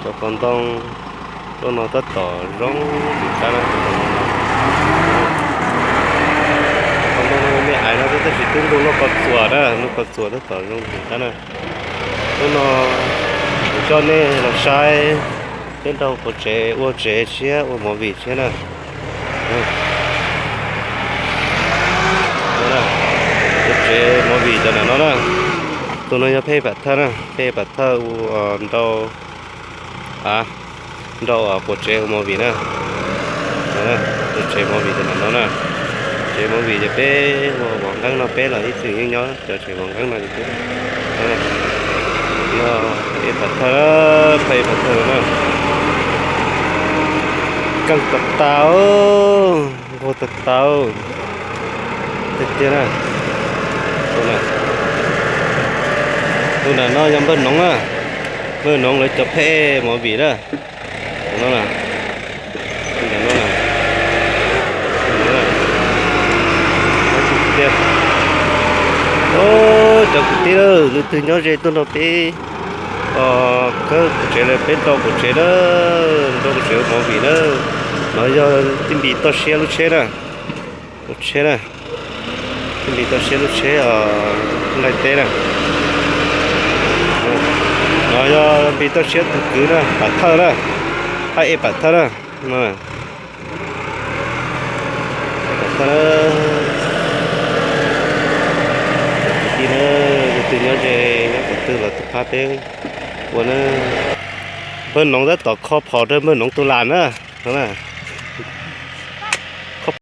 Cov qos ntoo, lub no tab tom zoo nws qab na. Qos ntoo no me ais no tab sis twb ntuj lub qos txuas na, lub qos txuas tab tom zoo nws qab na. Lub no kuv coj nej los saib peb nrau quav tsev ua tsev tshiab ua movie tshiab na. Ua tsev movie cov nram no na. Tus no yog phej pam thawj na, phej pam thawj ua nrau a, nrau quav tsev ua movie na. Ua tsev movie cov nram no na. Tsev movie ces peb ua vos nqeeb no peb los ib txwm yeej nyob cov tsev vos nqeeb no ces peb yog phej pam thawj, phej pam thawj na. Keej tas tas, nquag tas tas tiag tiag na. Tus nram no yog npawg Noov na, npawg Noov lawv cov phej movie na. Tus no na, tus no na, tus no na. Cov kwv tij lawm, leej twg nyob ze tuaj nrog peb khawb quav tsev lawm, peb nrau quav tsev na, nrau quav tsev ua movie na. No yog Tij Npis toj siab lub tsheb na, lub tsheb na. Tij Npis toj siab lub tsheb os, nqaij teb na. No yog Npis toj siab tus kwv na, pam thawj na, phaj ej pam thawj na. Pam thawj na. Cov kwv tij na, leej twg nyob ze nyob qhov twg los tuaj pab peb ua na. Npawg Noov tab tom kho phom rau npawg Noov tus lam na, no na.